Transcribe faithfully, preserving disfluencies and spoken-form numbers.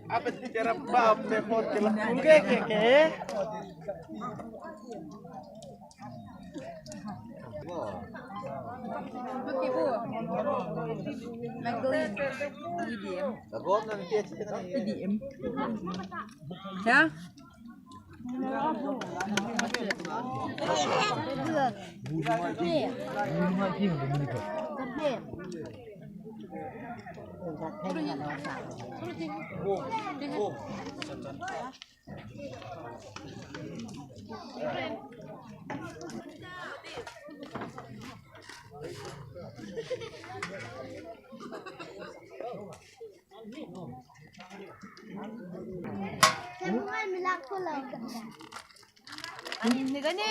Apa tera bab me phone ke la ke ke. Magdalene. E D M. E D M. Ya? Ani ni gani.